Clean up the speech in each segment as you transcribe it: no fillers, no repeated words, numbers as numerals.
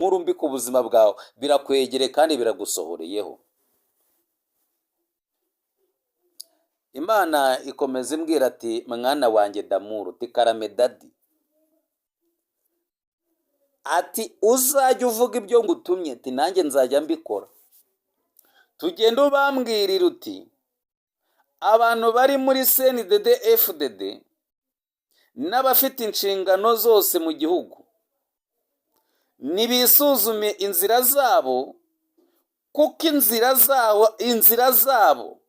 Inkuru mbi ku buzima bwawe birakwegere kandi biragusohoreyeho. Imana ikomeza imbwira ati: "Mwana wanjye Damuru, tikarame daddy." Ati: "Uzajya uvuga ibyo ngutumye," ati: "nanjye nzajya mbikora." Tugende ubambwirira uti: "Abantu bari muri CNDD FDD n'abafite inshingano zose mu gihugu nibisuzume inzira zabo, kuko inzira zabo,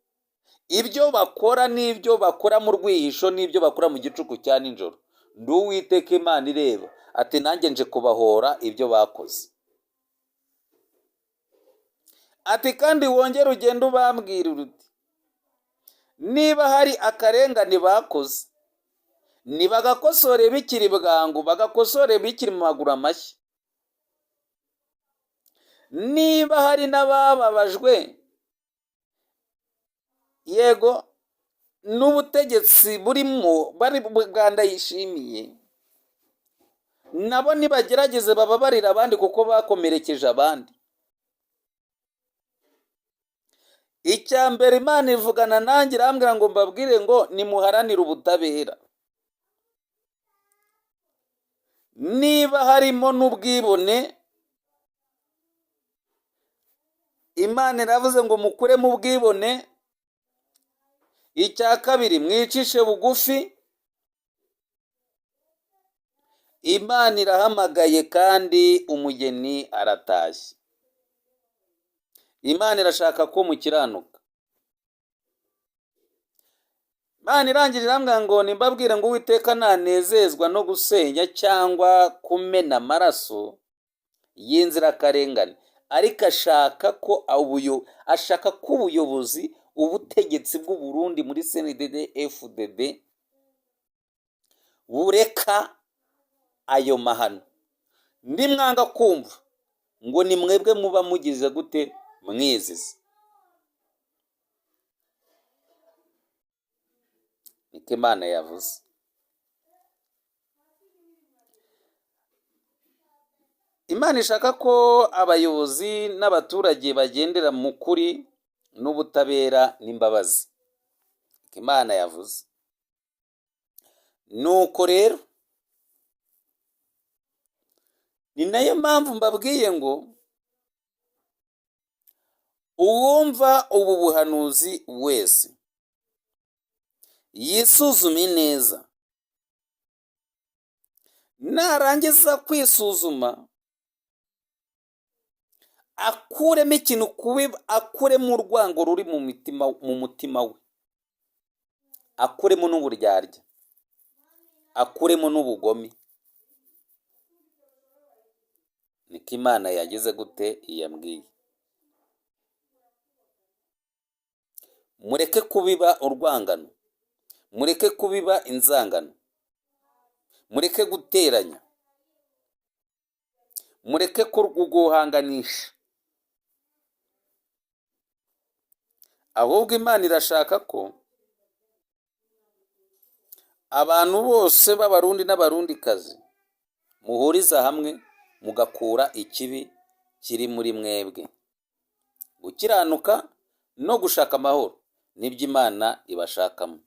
ibyo bakora n'ibyo bakora mu rwihisho n'ibyo bakora mu gicuku cya nijoro, ndi Uwiteka Imana ireba," ati: "nanjye nje kubahora ibyo bakoze." Ati: "Kandi wongere ugende ubambwira uti: niba hari akarengane bakoze, nibagakosore bikiri bwangu, bagakosore bikiri mu maguru amashyi. Niba hari n'abababajwe, yego, n'ubutegetsi burimo bari bwa Ndayishimiye, nabo nibagerageze bababarire abandi kuko bakomerekeje abandi." Icya mbere, Imana ivugana nanjye irambwira ngo mbabwire ngo nimuharanire ubutabera. Niba harimo n'ubwibone, Imana iravuze ngo mukuremo ubwibone. Icya kabiri, mwicishe bugufi. Imana irahamagaye kandi umugeni aratashye. Imana irashaka ko mukiranuka. Imana irangije irambwira ngo nimbabwire ngo Uwiteka ntanezezwa no gusenya cyangwa kumena amaraso y'inzirakarengane, ariko ashaka ko ubuyobozi, ubutegetsi bw'u Burundi muri CNDD FDD bureka ayo mahano. Nimwanga kumva, ngo ni mwebwe muba mugize gute? Mwizize. Niko Imana yavuze. Imana ishaka ko abayobozi n'abaturage bagendera mu kuri n'ubutabera n'imbabazi. Niko Imana yavuze. Nuko rero ni nayo mpamvu mbabwiye ngo uwumva ubu buhanuzi wese yisuzume neza, narangiza kwisuzuma akuremo ikintu kubi, akuremo urwango ruri mu mutima we, akuremo n'uburyarya, akuremo n'ubugome. Niko Imana yagize gute? Yambwiye. Mureke kubiba urwangano, mureke kubiba inzangano, mureke guteranya, mureke guhanganisha. Ahubwo Imana irashaka ko abantu bose b'Abarundi n'Abarundikazi muhuriza hamwe mugakura ikibi kiri muri mwebwe. Gukiranuka no gushaka amahoro nibyo Imana ibashakamo.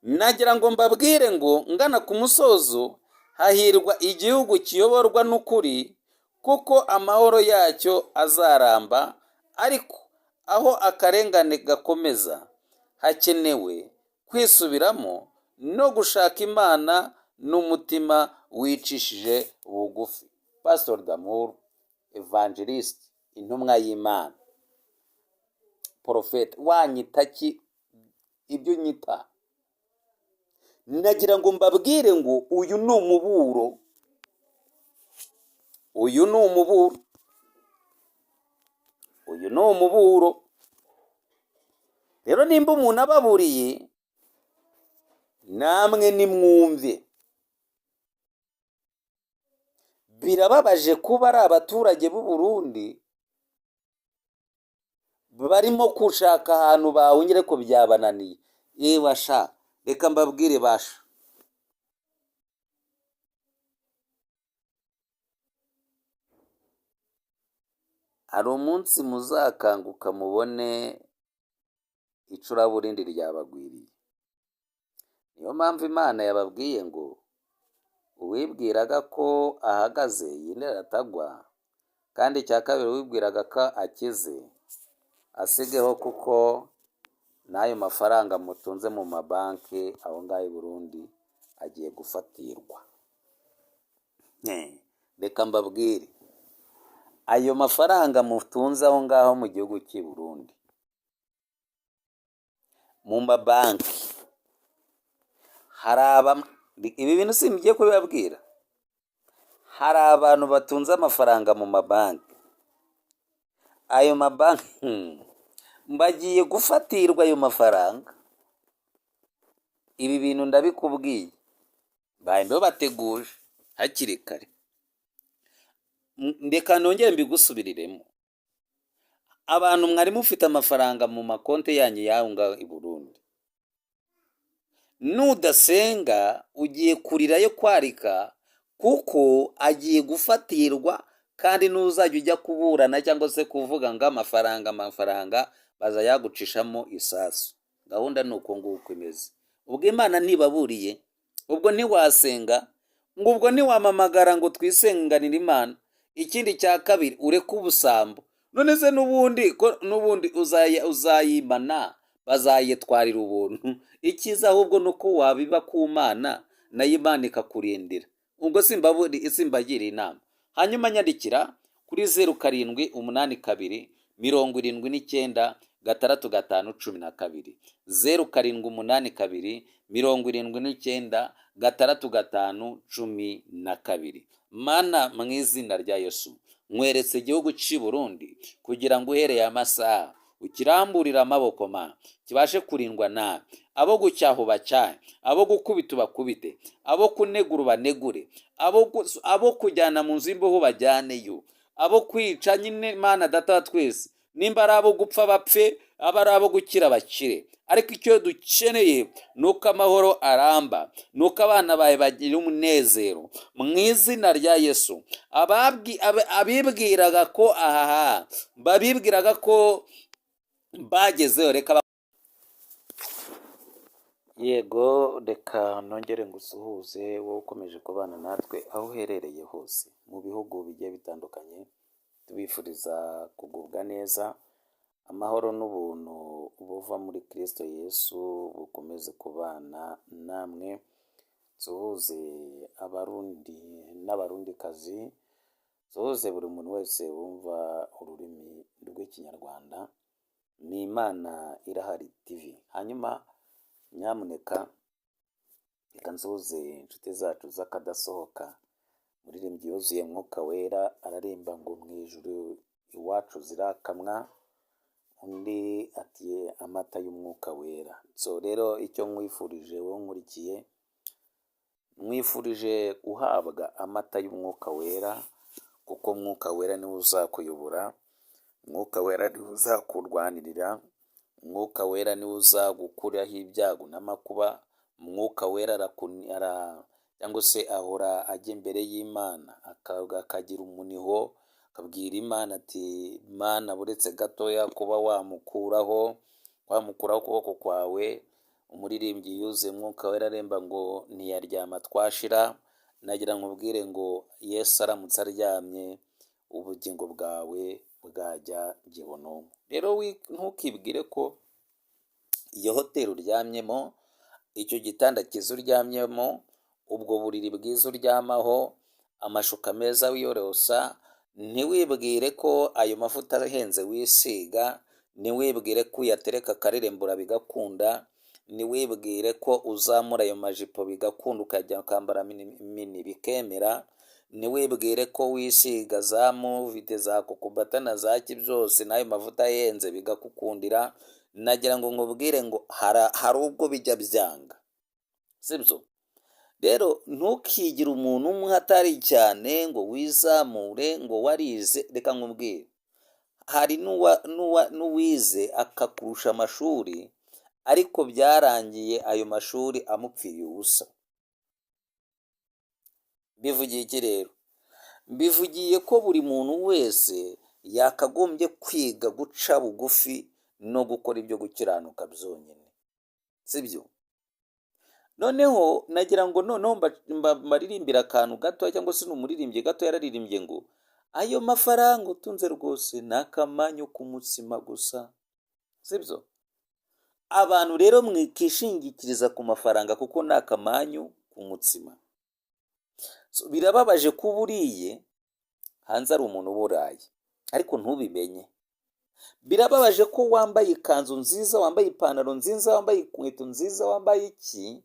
Nagira ngo mbabwire ngo ngana ku musozo, hahirwa igihugu kiyoborwa n'ukuri, kuko amahoro yacyo azaramba, ariko aho akarengane gakomeza hakenewe kwisubiramo no gushaka Imana n'umutima wicishije bugufi. Pastor Damour, Evangelist, intumwa y'Imana, Prophet, wanyita ki ibyo unyita? Nagira ngo mbabwire ngo uyu ni umuburo, uyu ni umuburo, uyu ni umuburo. Rero nimba umuntu ababuriye, namwe nimwumve. Birababaje kuba ari abaturage b'u Burundi barimo gushaka ahantu bahungira ariko byabananiye. Yewe sha, reka mbabwire basha. Hari umunsi muzakanguka mubone icuraburindi ryabagwiriye. Niyo mpamvu Imana yababwiye ngo uwibwiraga ko ahagaze yinere atagwa, kandi icya kabiri, uwibwiraga ko akize asigeho, kuko n'ayo mafaranga mutunze mu mabanki aho ngaho i Burundi agiye gufatirwa. Reka mbabwire, ayo mafaranga mutunze aho ngaho mu gihugu cy'i Burundi mu mabanki, hari aba, ibi bintu simbigiye kubibabwira, hari abantu batunze amafaranga mu mabanki. Ayo mabanki bagiye gufatirwa ayo mafaranga. Ibi bintu ndabikubwiye, baye babateguje hakiri kare. Ndeka nongere mbigusubiriremo. Abantu mwari mufite amafaranga mu makonti yanyu y'aho ngaho i Burundi, nudasenga ugiye kurira yo kwarika, kuko agiye gufatirwa. Kandi n'uzajya ujya kuburana cyangwa se kuvuga ngo amafaranga, amafaranga, bazayagucishamo isasu. Gahunda ni uko nguko imeze. Ubwo Imana ntibaburiye, ubwo ntiwasenga, ngo ubwo ntiwamamagara ngo twisenganire Imana. Ikindi cya kabiri, ureke ubusambo. None se n'ubundi ko n'ubundi uzayimana, bazayitwarira ubuntu. Icyiza ahubwo ni uko wabiba ku Mana, nayo Imana ikakurindira. Ubwo simbagira inama. Hanyuma nyandikira kuri 0782796512, 0782796512. Mana, mu izina rya Yesu, nkweretse igihugu cy'i Burundi kugira ngo uhereye amasaha ukiramburire amaboko, ma kibashe kurindwa nawe. Abo gucyaha ubacyahe, abo gukubita ubakubite, abo kunegura ubanegure, abo kujyana mu nzu y'imbohe bajyaneyo, abo kwica nyine, Mana Data wa twese, nimba ari abo gupfa bapfe, aba ari abo gukira bakire. Ariko icyo dukeneye ni uko amahoro aramba, ni uko abana bawe bagira umunezero mu izina rya Yesu. Abibwiraga ko ahaha, babibwiraga ko bagezeho, reka. Yego, reka nongere ngusuhuze wowe ukomeje kubana natwe aho uherereye hose mu bihugu bigiye bitandukanye. Tubifuriza kugubwa neza, amahoro n'ubuntu buva muri Kirisito Yesu bukomeze kubana namwe. Nsuhuze Abarundi n'Abarundikazi, nsuhuze buri muntu wese wumva ururimi rw'Ikinyarwanda. Ni Imana Irahari TV. Hanyuma nyamuneka reka nsuhuze inshuti zacu z'akadasohoka. Umuririmbyi yuzuye Mwuka Wera ararimba ngo mu ijuru iwacu zirakamwa, undi ati amata y'Umwuka Wera. So rero icyo nkwifurije wowe nkurikiye, nkwifurije guhabwa amata y'Umwuka Wera, kuko Mwuka Wera niwe uzakuyobora, Mwuka Wera niwe uzakurwanirira, Mwuka Wera niwe uzagukuraho ibyago n'amakuba. Mwuka Wera cyangwa se ahora ajya imbere y'Imana, akagira umuniho, akabwira Imana ati: "Mana, buretse gatoya kuba wamukuraho ukuboko kwawe." Umuririmbyi yuzuye Mwuka Wera aremba ngo ntiyaryama twashira. Nagira nkubwire ngo Yesu aramutse aryamye, ubugingo bwawe bwajya gihenomu. Rero ntukibwire ko iyo hoteli uryamyemo, icyo gitanda cyiza uryamyemo, ubwo buriri bwiza uryamaho, amashuka meza wiyorosa, ntiwibwire ko ayo mavuta ahenze wisiga, ntiwibwire ko uyatereka akarerembura bigakunda, ntiwibwire ko uzamura ayo majipo bigakunda, ukajya ukambara mini bikemera, ntiwibwire ko wisiga za Movit, za coco butter na za ki byose n'ayo mavuta ahenze bigakukundira. Nagira ngo nkubwire ngo hari ubwo bijya byanga, sibyo? Rero ntukigire umuntu umwe atari cyane ngo wizamure ngo warize. Reka nkubwire, hari n'uwize akakurusha amashuri, ariko byarangiye ayo mashuri amupfiriye ubusa. Bivugiye iki rero? Mbivugiye ko buri muntu wese Yakagombye kwiga guca bugufi no gukora ibyo gukiranuka byonyine, sibyo? Noneho nagira ngo noneho mbaririmbire akantu gato, cyangwa se n'umuririmbyi gato yararirimbye ngo ayo mafaranga utunze rwose ni akamanyu k'umutsima gusa, sibyo? Abantu rero mwikishingikiriza ku mafaranga kuko ni akamanyu k'umutsima. So, birababaje kuba uriye hanze ari umuntu uburaye ariko ntubimenye. Birababaje ko wambaye ikanzu nziza, wambaye ipantaro nziza, wambaye inkweto nziza, wambaye iki,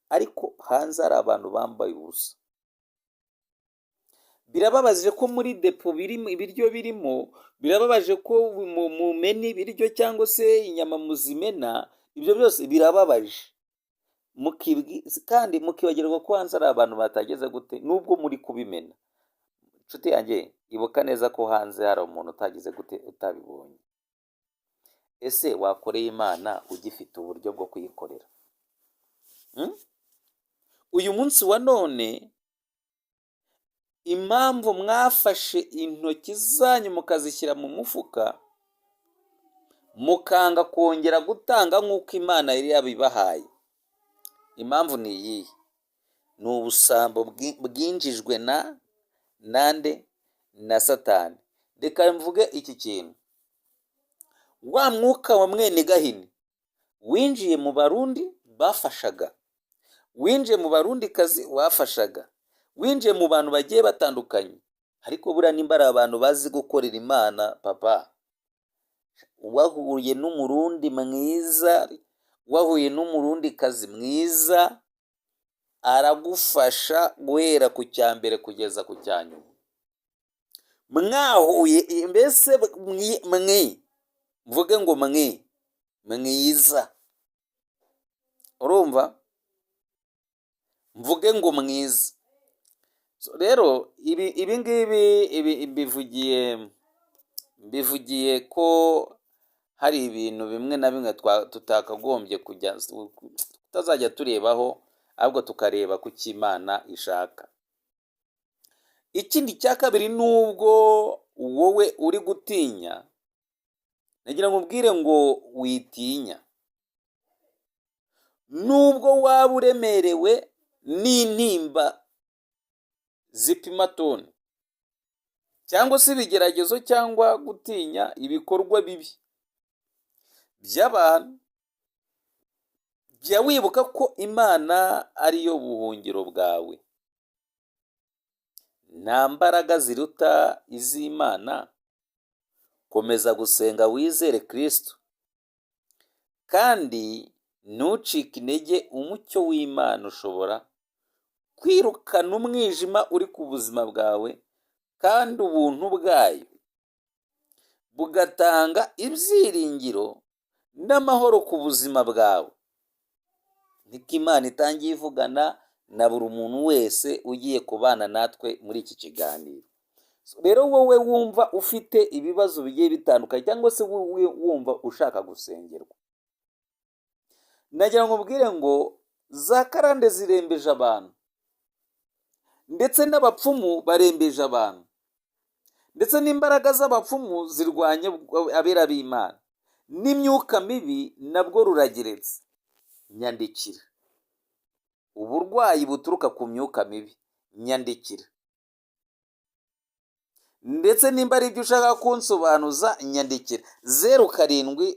ariko hanze hari abantu bambaye ubusa. Birababaje ko muri depo birimo ibiryo birimo, birababaje ko mumena ibiryo cyangwa se inyama muzimena, ibyo byose birababaje. Kandi mukibagirwa ko hanze hari abantu batageze gute nubwo muri kubimena. Inshuti yanjye, ibuka neza ko hanze hari umuntu utagize gute, utabibonye. Ese wakoreye Imana ugifite uburyo bwo kuyikorera? Uyu munsi wa none, impamvu mwafashe intoki zanyu mukazishyira mu mufuka, mukanga kongera gutanga nk'uko Imana yari yabibahaye, impamvu ni iyihe? Ni ubusambo bwinjijwe na nande? Na Satani. Reka mvuge iki kintu: wa mwuka wa mwene Gahini winjiye mu Barundi bafashaga, winjiye mu Barundikazi wafashaga, winjiye mu bantu bagiye batandukanye. Ariko buriya nimba ari abantu bazi gukorera Imana, papa, wahuye n'Umurundi mwiza, wahuye n'Umurundikazi mwiza, aragufasha guhera ku cya mbere kugeza ku cya nyuma. Mwahuye mbese mwi mvuge ngo mwi mwiza, urumva, mvuge ngo mwiza. So, rero ibi ngibi, ibi mbivugiye ko hari ibintu bimwe na bimwe tutakagombye kujya, tutazajya turebaho, ahubwo tukareba ku cyo Imana ishaka. Ikindi cya kabiri, nubwo wowe uri gutinya, nagira ngo ubwire ngo witinya. Nubwo waba uremerewe n'intimba zipima toni, cyangwa se ibigeragezo, cyangwa gutinya ibikorwa bibi by'abantu, jya wibuka ko Imana ariyo buhungiro bwawe. Nta mbaraga ziruta iz'Imana. Komeza gusenga, wizere Kristo, kandi ntucike intege. Umucyo w'Imana ushobora kwirukana umwijima uri ku buzima bwawe, kandi ubuntu bwayo bugatanga ibyiringiro n'amahoro ku buzima bwawe. Niko Imana itangiye ivugana na buri muntu wese ugiye kubana natwe muri iki kiganiro. Rero wowe wumva ufite ibibazo bigiye bitandukanye, cyangwa se wowe wumva ushaka gusengerwa, nagira ngo ubwire ngo za karande zirembeje abantu, ndetse n'abapfumu barembeje abantu, ndetse n'imbaraga z'abapfumu zirwanya abera b'Imana, n'imyuka mibi nabwo rurageretse. Nyandikira. Uburwayi buturuka ku myuka mibi, nyandikira. Ndetse nimba ari ibyo ushaka kunsobanuza, nyandikira: 0782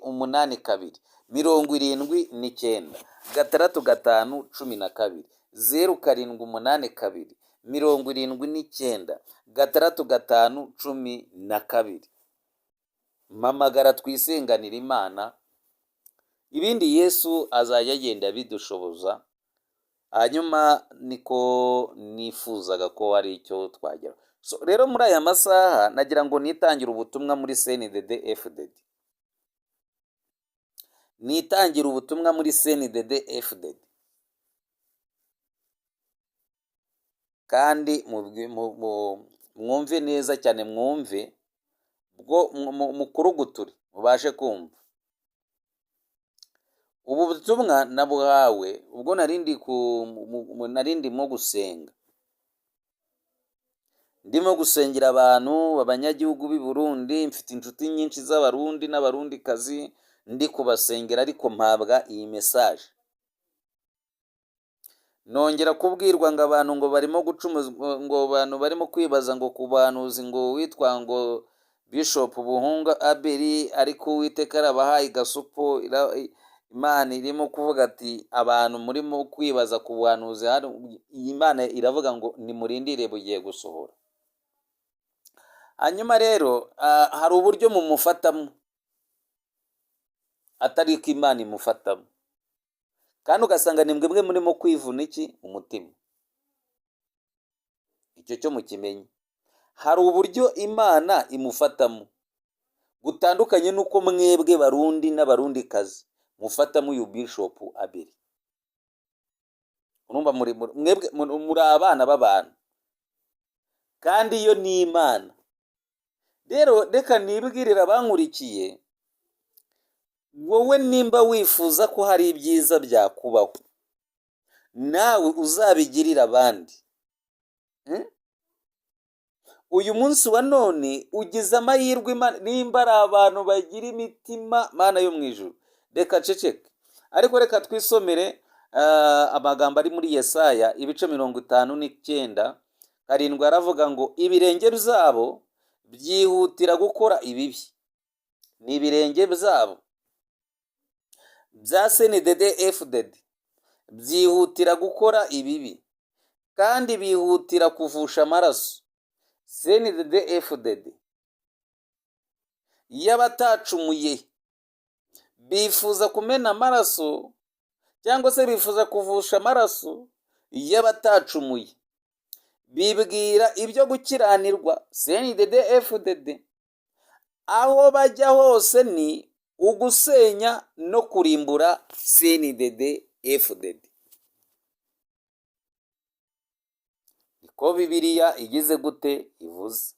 79 65 12, 0782 79 65 12. Mpamagara twisenganira Imana, ibindi Yesu azajya agenda abidushoboza. Hanyuma niko nifuzaga ko hari icyo twagera. So, rero muri aya masaha nagira ngo nitangire ubutumwa muri CNDD FDD, nitangire ubutumwa muri CNDD FDD, kandi mwumve neza cyane, mwumve bwo mukuruguture mubashe kumva ubu butumwa. Nabuhawe ubwo narindi ndimo gusenga. Ndimo gusengera abantu, abanyagihugu b'i Burundi, mfite inshuti nyinshi z'Abarundi n'Abarundikazi, ndi kubasengera ariko mpabwa iyi message. Nongera kubwirwa ngo abantu ngo barimo gucumuza, ngo abantu barimo kwibaza ngo ku buhanuzi ngo witwa ngo Bishop Buhunga Abeli, ariko Uwiteka arabahaye gasopo. Imana irimo kuvuga ati abantu murimo kwibaza ku buhanuzi hano, iyi Imana iravuga ngo nimurindire bugiye gusohora. Hanyuma rero hari uburyo mumufatamo atari ko Imana imufatamo, kandi ugasanga ni mwebwe murimo kwivuna iki umutima. Icyo cyo mukimenye, hari uburyo Imana imufatamo gutandukanye n'uko mwebwe Barundi n'Abarundikazi mufatamo uyu Bishop Abeli. Urumva mwebwe muri abana b'abantu, kandi iyo ni Imana. Rero reka nibwirire abankurikiye, wowe nimba wifuza ko hari ibyiza byakubaho, nawe uzabigirire abandi. Uyu munsi wa none ugize amahirwe, nimba ari abantu bagira imitima, Mana yo mu ijuru, reka ceceke. Ariko reka twisomere amagambo ari muri Yesaya ibice 59:7, aravuga ngo ibirenge byabo byihutira gukora ibibi. Ni ibirenge byabo bya CNDD FDD byihutira gukora ibibi, kandi bihutira kuvusha amaraso. CNDD FDD y'abatacumuye bifuza kumena amaraso, cyangwa se bifuza kuvusha amaraso y'abatacumuye, bibwira ibyo gukiranirwa. CNDD FDD aho bajya hose ni ugusenya no kurimbura. CNDD FDD niko Bibiliya igize gute ivuze.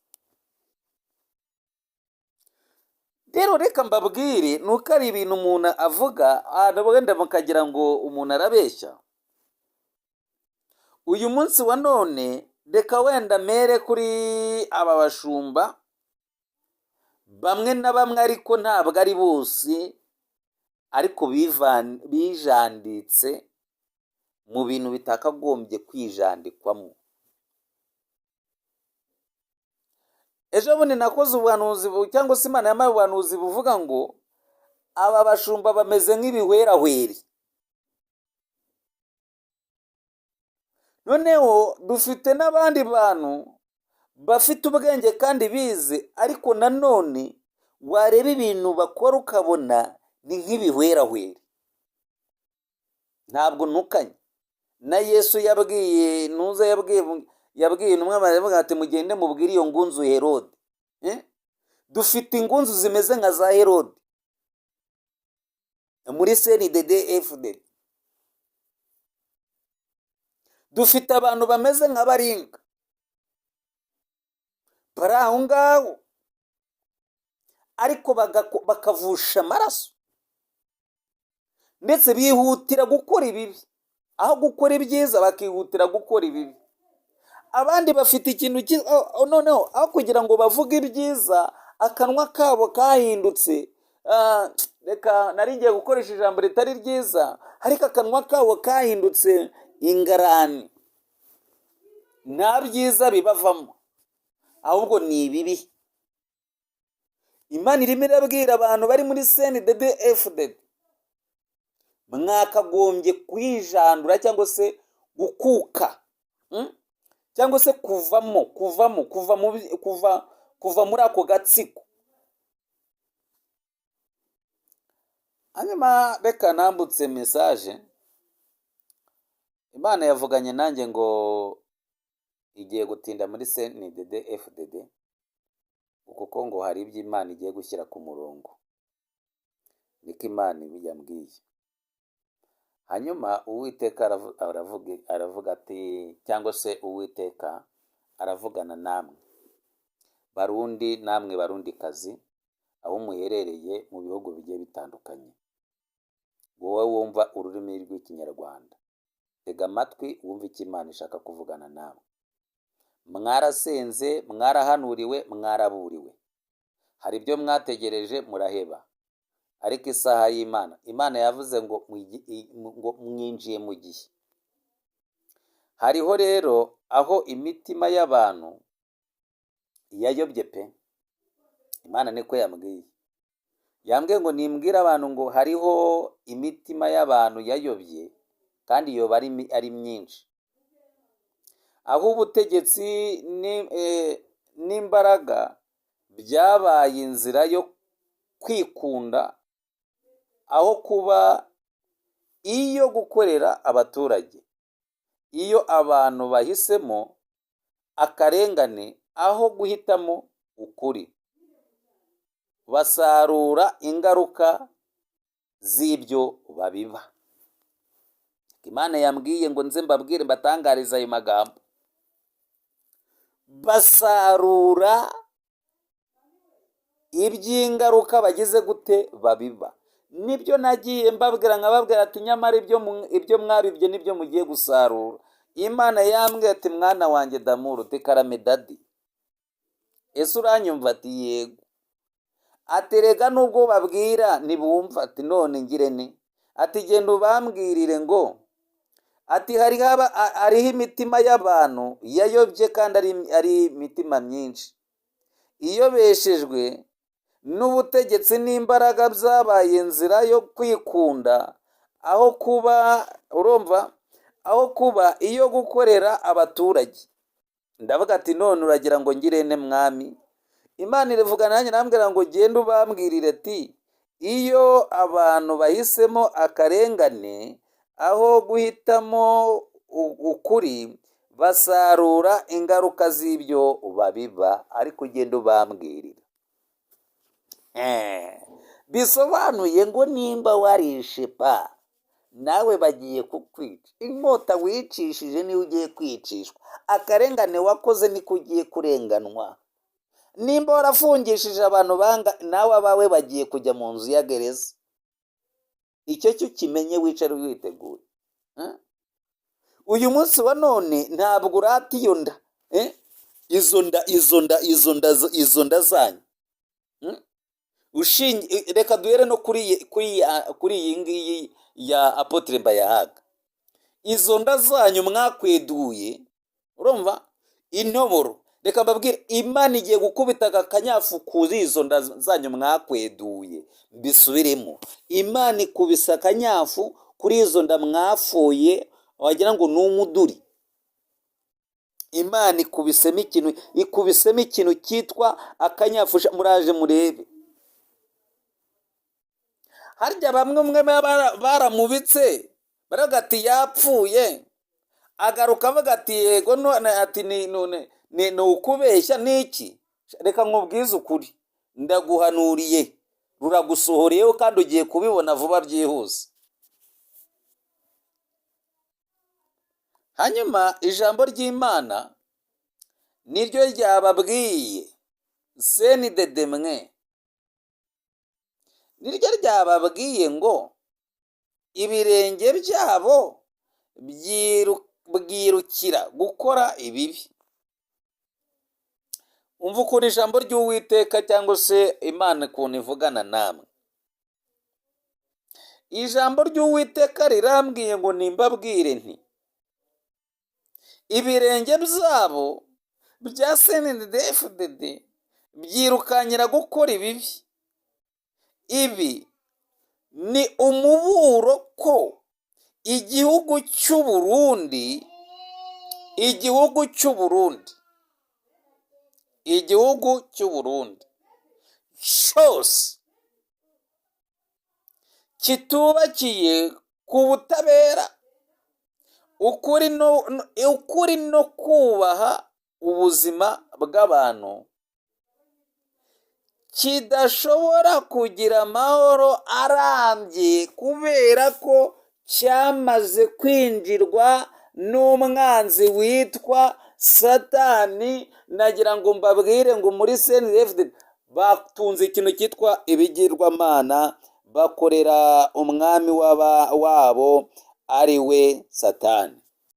Rero reka mbabwire, nuko ari ibintu umuntu avuga wenda mukagira ngo umuntu arabeshya. Uyu munsi wa none reka wenda mere kuri aba bashumba bamwe na bamwe, ariko ntabwo ari bose, ariko bijanditse mu bintu bitakagombye kwijandikwamo. Ejo bundi nakoze ubuhanuzi, cyangwa se Imana yampaye ubuhanuzi buvuga ngo aba bashumba bameze nk'ibihwerahweri. Noneho dufite n'abandi bantu bafite ubwenge kandi bize, ariko nanone wareba ibintu bakora ukabona ni nk'ibihwerahweri. Ntabwo ntukanye na Yesu yabwiye ntuza, yabwiye intumwa baravuga ati mugende mubwire iyo ngunzu Herode. Dufite ingunzu zimeze nka za Herode muri CNDD FDD. Dufite abantu bameze nka baringa bari aho ngaho, ariko bakavusha amaraso, ndetse bihutira gukora ibibi aho gukora ibyiza, bakihutira gukora ibibi. Abandi bafite ikintu noneho aho kugira ngo bavuge ibyiza, akanwa kabo kahindutse, reka nari ngiye gukoresha ijambo ritari ryiza, ariko akanwa kabo kahindutse ingarani, nta byiza bibavamo, ahubwo ni ibibi. Imana irimo irabwira abantu bari muri CNDD FDD, mwakagombye kwijandura cyangwa se gukuka, cyangwa se kuvamo, kuvamo, kuva mu bi-, kuva, kuva muri ako gatsiko. Hanyuma reka nambutse message. Imana yavuganye nanjye ngo igiye gutinda muri CNDD FDD, kuko ngo hari ibyo Imana igiye gushyira ku murongo, niko Imana yambwiye. Hanyuma Uwiteka aravuga ati, cyangwa se Uwiteka aravugana namwe Barundi, namwe Barundikazi, aho muherereye mu bihugu bigiye bitandukanye, wowe wumva ururimi rw'Ikinyarwanda, tega amatwi wumve icyo Imana ishaka kuvugana nawe. Mwarasenze, mwarahanuriwe, mwaraburiwe, hari ibyo mwategereje muraheba, ariko isaha y'Imana, Imana yavuze ngo ngo mwinjiye mu gihe. Hariho rero aho imitima y'abantu yayobye pe. Imana niko yambwiye, yambwiye ngo nimbwire abantu ngo hariho imitima y'abantu yayobye, kandi yoba ari myinshi, aho ubutegetsi n'imbaraga byabaye inzira yo kwikunda aho kuba iyo gukorera abaturage. Iyo abantu bahisemo akarengane aho guhitamo ukuri, basarura ingaruka z'ibyo babiba. Imana yambwiye ngo nze mbabwire, mbatangarize ayo magambo: basarura iby'ingaruka bagize gute? Babiba. Nibyo nagiye mbabwira, nkababwira ati nyamara ibyo mwabibye nibyo mugiye gusarura. Imana yambwiye ati: "Mwana wanjye Damuru tekarame daddy, ese uranyumva?" Ati: "Yego." Aterega nubwo babwira ntibumva. Ati: "None ngire ni?" Ati: "Genda ubambwirire ngo ati hariho imitima y'abantu yayobye, kandi ari imitima myinshi iyobeshejwe n'ubutegetsi n'imbaraga byabaye inzira yo kwikunda aho kuba, urumva, aho kuba iyo gukorera abaturage." Ndavuga ati: "None uragira ngo ngire ne, Mwami?" Imana irivuga nanjye, nambwira ngo: "Genda ubambwirire ati iyo abantu bahisemo akarengane aho guhitamo ukuri, basarura ingaruka z'ibyo babiba, ariko ugenda ubambwirira." Bisobanuye ngo nimba warishe pa, nawe bagiye kukwica. Inkota wicishije niyo ugiye kwicishwa, akarengane wakoze niko ugiye kurenganwa. Nimba warafungishije abantu banga, nawe abawe bagiye kujya mu nzu ya gereza. Icyo cyo ukimenye, wicare witeguye. Uyu munsi wa none ntabwo urata iyo nda, eh? Izo nda, izo nda, izo nda, izo nda zanyu. Reka duhere no kuri iyi ngiyi ya Apôtre Mbayahaga. Izo nda zanyu mwakweduye, urumva, intoboro. Reka mbabwire, Imana igiye gukubita aka kanyafu kuri izo nda zanyu mwakweduye. Mbisubiremo: Imana ikubise akanyafu kuri izo nda mwafoye, wagira ngo ni umuduri. Imana ikubisemo ikintu, ikubisemo ikintu cyitwa akanyafu. Muraje murebe. Harya bamwe umwe baramubitse, baravuga ati yapfuye, agaruka avuga ati yego none, ati ni none ni ukubeshya niki? Reka nkubwize ukuri, ndaguhanuriye, ruragusohoreyeho, kandi ugiye kubibona vuba byihuse. Hanyuma ijambo ry'Imana niryo ryababwiye, CNDD mwe, niryo ryababwiye ngo ibirenge byabo byirukira gukora ibibi. Umva ukuntu ijambo ry'Uwiteka cyangwa se Imana ukuntu ivugana namwe. Ijambo ry'Uwiteka rirambwiye ngo nimbabwire nti ibirenge byabo bya CNDD-FDD byirukanyira gukora ibibi. Ibi ni umuburo ko igihugu cy'u Burundi, igihugu cy'u Burundi, igihugu cy'u Burundi cyose kitubakiye ku butabera, ukuri no kubaha ubuzima bw'abantu, kidashobora kugira amahoro arambye, kubera ko cyamaze kwinjirwa n'umwanzi witwa Satani. Nagira ngo mbabwire ngo muri CNDD batunze ikintu cyitwa ibigirwamana, bakorera umwami wabo ari we Satani.